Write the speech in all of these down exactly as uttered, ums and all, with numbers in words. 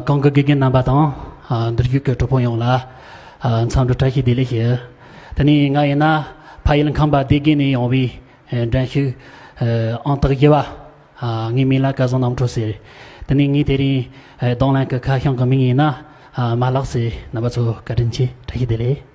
གོང་གི་དགེ་རྒན་རྣམ་པ་དང་། ཨ། འདིར་བཞུགས་ཀྱི་གྲོགས་པོ་ཡོངས་ལ། ཨ། འཚམས་འདྲི་བཀྲ་ཤིས་བདེ་ལེགས་ཞུ། དེ་ནས་ང་ཡིན་ན་ཕ་ཡུལ་ཁམས་པ་སྡེ་དགེ་ནས་ཡོང་བའི། ཨ། འགྲན་ཞུགས། ཨ། ཨང་རྟགས་བཞི་པ། ཨ། ངའི་མིང་ལ་སྐལ་བཟང་རྣམ་གྲོལ་ཟེར། དེ་ནས་ངའི་དེ་རིང་། ཨ། རྡུང་ལེན་གྱི་ཁ་བྱང་གི་མིང་ཡིན་ན། ཨ། མ་ལགས་ཟེར། རྣམ་པ་ཚོ་བཀའ་དྲིན་ཆེ། བཀྲ་ཤིས་བདེ་ལེགས།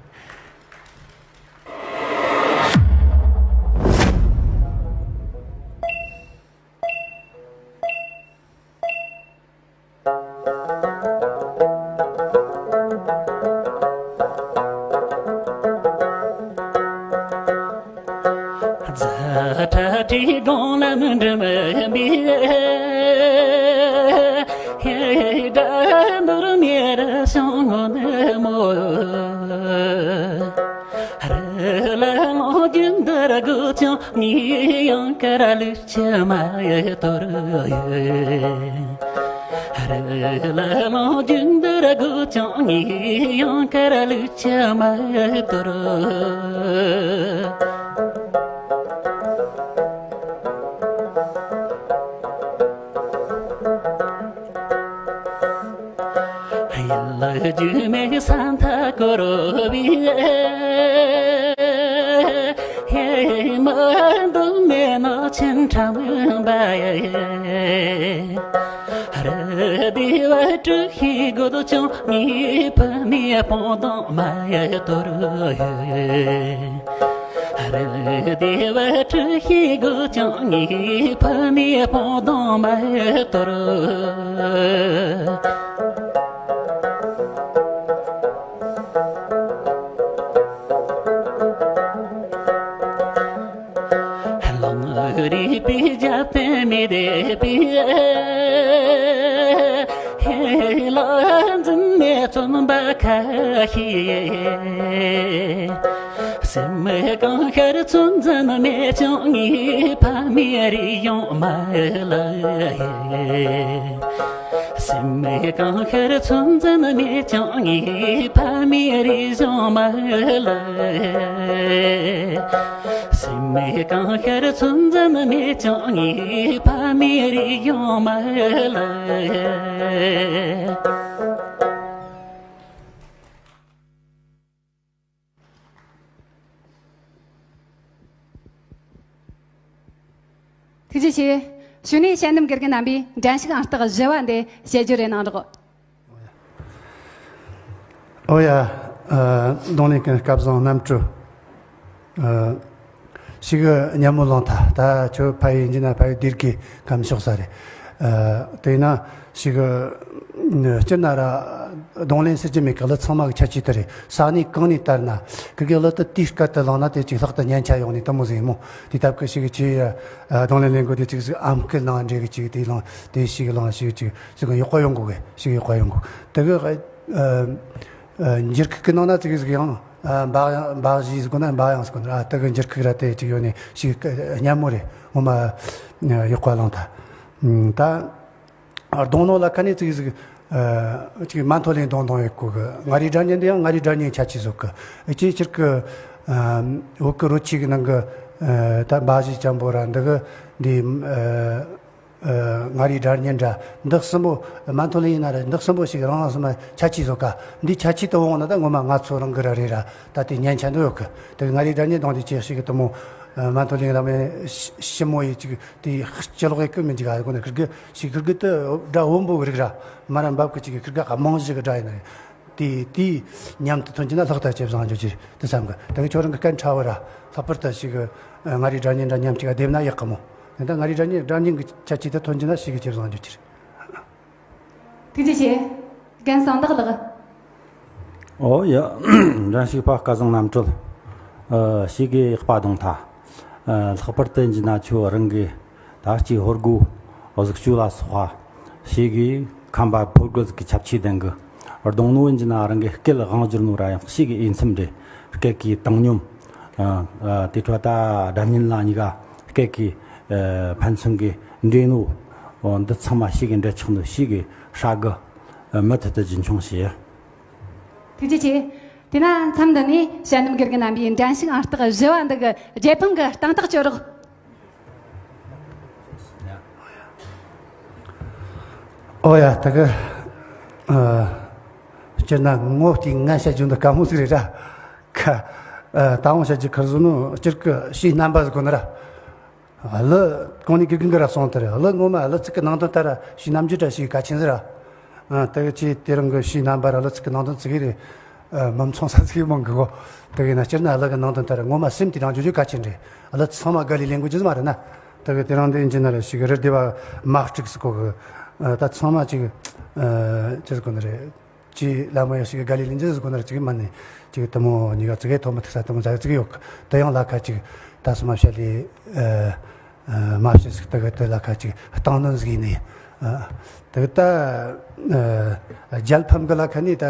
ཐུགས་རྗེ་ཆེ། གཞུག་ནས་དཔྱད་འདེམས་དགེ་རྒན་རྣམ་པས་འགྲན་ཞུགས་ཨང་རྟགས་བཞི་བ་འདི་དཔྱད་བརྗོད་རེ་གནང་རོགས། ཨོ་ཡ། ཨ། རྡུང་ལེན་མཁན་སྐལ་བཟང་རྣམ་གྲོལ། ཨ། ཞེ་གི་སྙན་མོ་བླངས་ཐལ། ད་ཁྱོད་ཕ་ཡུལ་ཡིན་གྱི་ན་ཕ་ཡུལ་སྡེ་དགེ་ཁམས་ཕྱོགས་ས་རེད། ཨ། དེས་ན་ཞེ་གི་སྤྱིར་ན་ར་རྡུང་ལེན་ཟེར་གྱི་མེད་གི། གླུ་ཚང་མ་གི་ཁྱད་ཆོས་དེ་རེད། ས་གནས་གང་ནས་བལྟས་ན་ཁིར་གི་གླུ་དེ་དུས་སྐབས་དེ་བླངས་ན་དེ་ཅིག་ལྷག་ཏུ་སྙན་ཆ་ཡོང་ནས་དེ་མོ་ཟིག་ཡིན་མོ། དེ་སྟབས་གི་ཞེ་གི་ཁྱེད་ཨ། རྡུང་ལེན་ལེན་དགོས་དེ་ཅིག་ཟིག་ཨམ་སྐད་ནང་འདྲེས་གི་ཅིག་དེ་བླངས་དེ་ཞེ་གི་བླངས་ཞེ་གི་ཅིག་ཟིག་གི་ཡག་པ་ཡོང་གོ་གི། ཞེ་གི་ཡག་པ་ཡོང་གོ་དེ་གི། ཨ། ཨ། འགྱུར་ཁུག་གི་ནང་ན་ཅིག་ཟིག་ཡང་། ཨ། འབའ་ཡང་འབའ་གཞི་ཟིག་གོ་ན་འབའ་ཡང་ཟིག་གོ་ན། ཨ། དེ་གི་འགྱུར་ཁུག་ར་དེ་ཅིག་ཡོད་ནི་ཞེ་གི་སྙན་མོ་རེད། ངོ་མ་ཡག་པ་བླངས་ཐལ། ད་རྡུང་ནོ་ལ་ཁ་ནས་ཅིག་ཟིག་ཨ། ཅིག་མ་མཐོ་ལེན་རྡུང་རྡུང་ཡོད་གོ་གི། མངའ་རིས་སྒྲ་སྙན་འདི་ཡང་མངའ་རིས་སྒྲ་སྙན་ཁྱད་ཆོས་བཟོ་གི། ཨ། ཅིའི་ཕྱིར་གི། ཨ། བོད་གི་རོལ་ཆས་གི་ནང་གི། ཨ། ད་འབའ་གཞི་ཅན་པོ་ར་འདི་གི་འདི། ཨ། ཨ། མངའ་རིས་སྒྲ་སྙན་འདྲ་འདི་གསུམ་པོ། མ་མཐོ་ལེན་ཡིན་ན་ར་འདི་གསུམ་པོ་ཞིག་རང་རང་སོ་སོ་མ་ཁྱད་ཆོས་བཟོ་ག། འདི་ཁྱད་ཆོས་དུ་འོང་ན་ད་ངོ་མ་ང་ཚོ་རང་གི་ར་རེད་ར། ད་དེ་སྙན་ཆ་འདི་ཡོད་གི། དེ་མངའ་རིས་སྒྲ་སྙན་རྡུང་དེ་ཅིག་ཞིག་གི་དུ་མོ། ཨ། མ་མཐོ་ལེན་ར་མེ་ཞི་མོ་ཡི་ཅིག་དེ་སྤྱི་ལོག་ཡི་ཀུན་མི་འཇིག་ག་གོ་ན། ཁིར་གི་ཞིག་ཁིར་གི་དུ་སྒྲ་བོན་པོ་གི་རིགས་ར་མ་ར་འབབ་གི། ཅིག་གི་ཁིར་གི་རྨང་གཞི་གི་སྒྲ་ཡིན་ན་དེ་དེ་མཉམ་དུ་ཐོན་གྱི་ན་ལྷག་ཏུ་ཇེ་བཟང་འགྱོ་གི་རེད་དེ་བསམ་གི། ད་གི་ཁྱོད་རང་གི་སྐད་ཕྲ་བོ་ར་ལྷག་པར་དུ་ཞིག་གི། ཨ། མངའ་རིས་སྒྲ་སྙན་འདྲ་མཉམ་གཅིག་ག་བསྡེབས་ན་ཡག་གི་མོ། ད་མངའ་རིས་སྒྲ་སྙན་སྒྲ་སྙན་གི་ཁྱད་ཆོས་དེ་ཐོན་གྱི་ན་ཞིག་གི་ཇེ་བཟང་འགྱོ་གི་རེད། ཐུགས་རྗེ་ཆེ། རྒན་གསང་བདག་ལགས། ཨོ་ཡ། འགྲན་ཞུགས་པ་སྐལ་བཟང་རྣམ་གྲོལ། ཨ། ཞེ་གི་ཡག་པ་རྡུང་ཐལ། ཨ། ལྷག་པར་དུ་ཡིན་གྱི་ན་ཁྱོད་རང་གི་ད་ཅིག་ཧོར་གོ་གཟུགས་སྤྱོད་ལ་སོགས་པ་ཞེ་གི་ཁམས་པ་ཕོ་རྒོད་ཀྱི་ཁྱད་ཆོས་ལྡན་གི། རྡུང་ནོ་ཡིན་གྱི་ན་རང་གི་སྐད་དབང་བསྒྱུར་ནོ་ར་ཡང་ཞེ་གི་འོས་འཚམ་རེད། སྐད་ཀྱི་བཏང་སྙོམས། ཨ། ཨ། དེ་འཕྲོ་ད་སྒྲ་སྙན་ལ་གཉིས་ཀ་སྐད་ཀྱི། ཨ། ཕན་ཚུན་གྱི་འདྲེས་ནོ། འོ། འདི་ཚང་མ་ཞེ་གི་འདྲ་ཆགས་ནོ་ཞེ་གི་ཧྲ་གི། ཨ། མུ་མཐུད་དུ་རྒྱུན་འཁྱོངས་བྱེད། ཐུགས་རྗེ་ཆེ། དེས་ན་མཚམས་འདི་ནས་དཔྱད་འདེམས་དགེ་རྒན་རྣམ་པས་འགྲན་ཞུགས་ཨང་རྟགས་བཞི་བ་འདི་གི་རྒྱལ་ཕམ་གི་སྟེང་ཐག་གཅོད་རོགས། ཨོ་ཡ། ད་གི་ ཨ། སྤྱིར་ན་ངོ་དེ་ང་བཤད་རྒྱུ་འདི་དཀའ་མོ་ཟིག་རེད་ར། ཁ། ཨ། ད་འོང་བཤད་རྒྱུ་ཁར་བཟོ་ནོ་སྤྱིར་གི་ཕྱིའི་རྣམ་པ་ཟིག་གོ་ནི་ར། གླུ་གོང་ནས་དགེ་རྒན་གི་ར་གསུངས་དེ་རེད། གླུ་ངོ་མ་གླུ་ཚིག་གི་ནང་དོན་ལྟར་ར་ཕྱིའི་རྣམ་འགྱུར་ར་ཞིག་གལ་ཆེན་ཟིག་ར། ཨ། དེ་གི་ཆེ་དེ་རིང་གི་ཕྱིའི་རྣམ་པ་ར་གླུ་ཚིག་གི་ནང་དོན་ཙི་གེ་རེད། ཨ། མི་མཚུངས་ས་ཙི་གེ་མང་གི་གོ། དེ་གི་ན་སྤྱིར་ན་གླུ་གི་ནང་དོན་ལྟར་ངོ་མ་སེམས་དེ་རང་བརྗོད་རྒྱུ་གལ་ཆེན་རེད། གླུ་ཚང་མ་དགའ་ལས་ལེན་དགོས་རྒྱུ་ཟིག་མ་རེད་ན། དེ་གི་དེ་རིང་འདི་ཡིན་གྱི་ན་ར་ཞིག་རི་སྡེ་བ་མ་གཅིག་ཟིག་གོ་གི། ཨ། ད་ཚང་མ་ཅིག་ཨ། ཅི་ཟིག་གོ་ནི་རེད། ཅི་ལ་མོ་ཡ་ཞིག་ག་ལི་ལིན་ཅི་ཟིག་གོ་ནི་རེད། ཅིག་མ་ནི་ཅིག་དེ་མོ་གཉིས་ཀ་ཙི་གེ་ཐོག་མ་ཐུག་ས་དེ་མོ་ཟ་ཙི་གེ་ཡོད་གི། དེ་ཡང་ལ་ཁ་ཅིག་ད་སོ་མ་བཤད་ལི། ཨ། ཨ། མ་བཤད་ཟིག་དེ་གི་དེ་ལ་ཁ་ཅིག་སྟེང་གནོན་ཟིག་ཡིན་ནི། ཨ། དེ་གི་ད། ཨ། རྒྱལ་ཕམ་གི་ལ་ཁ་ནི་ད་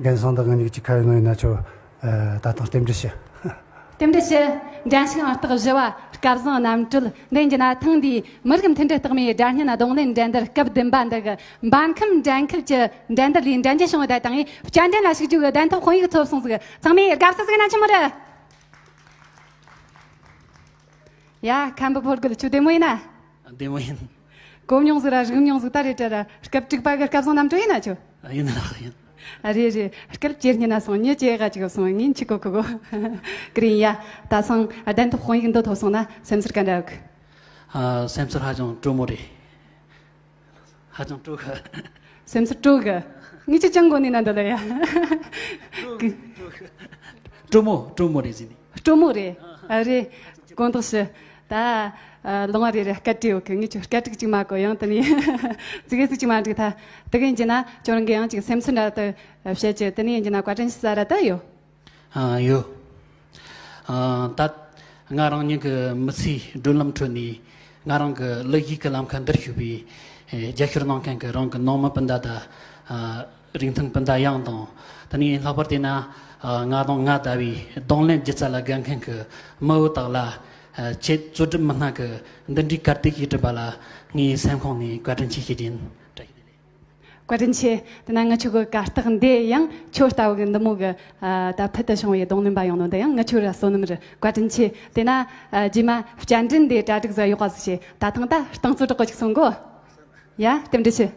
རྒན་སང་དང་ངི་གཉིས་ཀྱི་ཁ་ཡོད་ནོ་ཡིན་ན་ཆོ། ཨ། ད་དང་རྟེན་འབྲེལ་ཞུ། རྟེན་འབྲེལ་ཞུ། འགྲན་ཞུགས་ཨང་རྟགས་བཞི་བ་སྐལ་བཟང་རྣམ་གྲོལ། འདི་ཡིན་གྱི་ན་ཐེངས་འདིའི་མི་རིགས་མཐུན་སྒྲིལ་རྟགས་མའི་སྒྲ་སྙན་རྡུང་ལེན་འགྲན་བསྡུར་སྐབས་བདུན་པ་འདི་གི་འབར་ཁམས་འགྲན་ཁུལ་གྱི་འགྲན་བསྡུར་ལས་འགྲན་རྒྱལ་བྱུང་བའི་བརྡ་བཏང་ངས་བསྐྱར་འགྲན་ལ་ཞུགས་རྒྱུ་གི་གདན་ཐོབ་དཔང་ཡིག་ཐོབ་སོང་ཟིག། ཚང་མས་དགའ་བསུ་ཟིག་གནང་ཆོག་མོ་རེད། ཡ། ཁམས་པའི་ཕོ་རྒོད་ཁྱོད་བདེ་མོ་ཡིན་ན། བདེ་མོ་ཡིན། གོ་མྱོང་ཟིག་ར་རིག་མྱོང་ཟིག་ད་རེད་དྲ་ར། སྐབས་དྲུག་པ་གི་སྐལ་བཟང་རྣམ་གྲོལ་ཡིན་ན་ཁྱོད། ཡིན་ལགས་ཡིན། ཨ། རེད་རེད། སྐབས་བཅུ་གཉིས་ན་སོང་ཉི་བཅུ་ག་ཅིག་སོང་ངིན་ཆི་གོ་གི་གོ། ཀི་རིན་ཡ། ད་སང་གདན་ཐོབ་དཔང་ཡིག་འདི་ཐོབ་སོང་ན་སེམས་ཚོར་ག་འདྲ་གི། ཨ། སེམས་ཚོར་ཧ་ཅང་སྤྲོ་མོ་རེད། ཧ་ཅང་སྤྲོ་གི། སེམས་ཚོར་སྤྲོ་གི། ངས་ཅི་ཅང་གོ་ནི་ན་འདི་ལ་ཡ། སྤྲོ་མོ་སྤྲོ་མོ་རེད་ཟེར་ནི། སྤྲོ་མོ་རེད། ཨ། རེད། དགོངས་དག་ཞུ། ད། ཨ། ལོང་བ་རེ་རེ་སྐད་བྲིས་ཡོད་གི། ངས་ཁྱོད་སྐད་ཅིག་ཅིག་མ་གོ། ཡང་དེ་ནས་ཙི་གེ་ཙིག་ཅིག་མ་འགྲིག་ཐལ། དེ་གིན་གྱི་ན་ཁྱོད་རང་གི་ཡང་ཅིག་སེམས་ཚོར་འདྲ་དུ་བཤད་ཀྱི། དེ་ནས་ཡིན་གྱི་ན་བཀའ་དྲིན་ཞུ་ས་ར་ད་ཡོད། ཨ། ཡོད། ཨ། ད་ང་རང་ཉིད་ཀྱི་མི་ཚེའི་བགྲོད་ལམ་ཁྲོད་ནས་ང་རང་གི་གླུ་གཞས་ཀྱི་ལམ་ཁ་འདིར་ཞུགས་པའི། ཨེ། རྒྱབ་སྐྱོར་གནང་མཁན་གྱི་རང་གི་ནང་མི་སྤུན་ཟླ་དང་། ཨ། རིགས་མཐུན་སྤུན་ཟླ་ཡོངས་དང་། དེ་ནས་ལྷག་པར་དེ་ན། ཨ། ང་དང་ང་ལྟ་བུའི་རྡུང་ལེན་སྒྱུ་རྩལ་ལ་དགའ་མཁན་གྱི་མི་བོ་དག་ལ། ཨ། ཁྱེད་གཙོ་སྒྲུབ་མི་སྣ་གི་འདི་འདྲའི་གར་སྟེགས་ཤིག་བསྐྲུན་པ་ལ་ངའི་སེམས་ཁོང་ནས་བཀའ་དྲིན་ཆེ་ཞུ་རྒྱུ་ཡིན། བཀའ་དྲིན་ཆེ། དེ་ན་ང་ཆོ་གི་གར་སྟེགས་འདི་ཡང་ཁྱོད་ལྟ་བུ་གི་འདི་མོ་གི། ཨ། ད་ཕུལ་དུ་བྱུང་བའི་རྡུང་ལེན་པ་ཡོང་ནོ་འདི་ཡང་ང་ཆོ་ར་བསོད་ནམས་རེད། བཀའ་དྲིན་ཆེ། དེ་ན། ཨ། རྗེས་མ་བསྐྱར་འགྲན་འདི་གྲ་སྒྲིག་ཟིག་ཡོད་པ་ཟིག་བྱེད། ད་ཐེངས་ད་རྟིང་རྩོད་དྲག་གོ་ཅིག་སོང་གོ། ཡ། རྟེན་འབྲེལ་ཞུ།